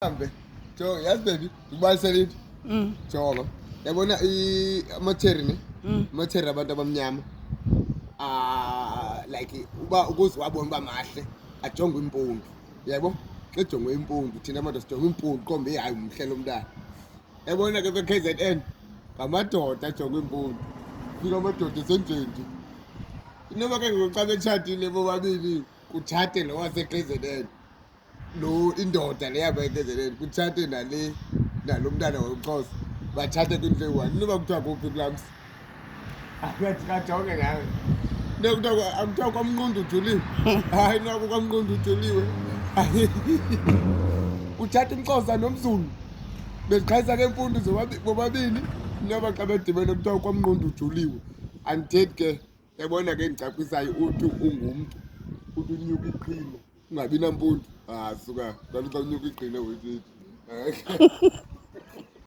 Hambe. Jo, yazi baby, ngikubalisele into. Jonga. Yabona amatheri ne? Amatheri abantu abamnyama. Ah, like uba ukuze wabona uba mahle, ajonge impundu. Yabo? Xa ejongwe impundu, thina abantu sijonge impundu kombe hayi umhle lo mntana. Yabona ke kwe-KZN ngamadoda ajonge impundu. Fika amadoda esenjenje. Inoba ke ngoku xa betshatile bobabini kutshate lo wase-KZN. Lo indoda le yaba eKZN kutshate nale nalo mntana womXhosa batshate kwindlu eyi-one. Inoba kuthiwa kuphi kulaa mzi? Akajonge nawe. No kuthiwa akuthiwa kwamnqundu ujuliwe. Hayi noko kwamnqundu ujuliwe. Utshata umXhosa nomZulu. Beziqhayisa ngeempundu bobabini inoba xa bedibene kuthiwa kwamnqundu ujuliwe. Andithethi ke yabona ke endicacisayo uthi ungumntu uthi unyuka iqhina ungabi nampundu. Ah suka, kanti xa unyuka iqhina wethu.